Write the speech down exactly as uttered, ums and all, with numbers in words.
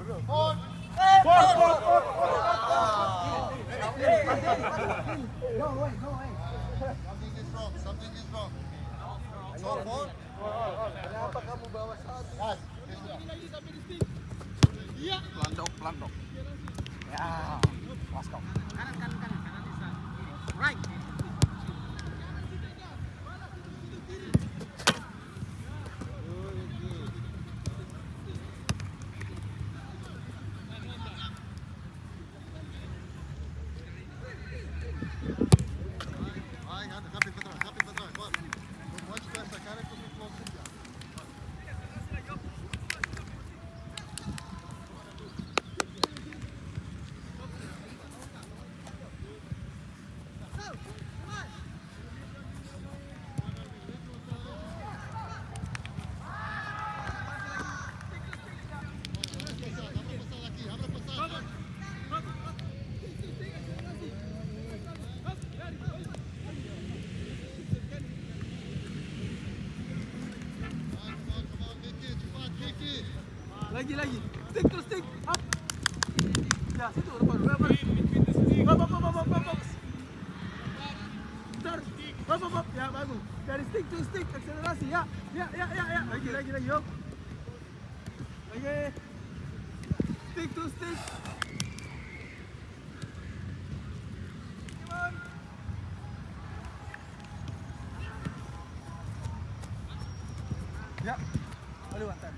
Something is wrong. Something is wrong. So, foul. Kenapa kamu bawa satu? Guys, please, ya. Pelan dok, pelan dok. Ya, pas kau. Kanan, kanan, kanan, kanan, Isan. Right. Lagi, lagi. Stick, terus stick. Up. Ya, situ, depan, depan. Up, up, up, up, up, up. Terus. Up, up, up. Ya, bagus. Dari stick to stick, akselerasi. Ya, ya, ya, ya, ya. Lagi, lagi, lagi, yuk. Lagi. Stick to stick. Ya. Aduh, antar.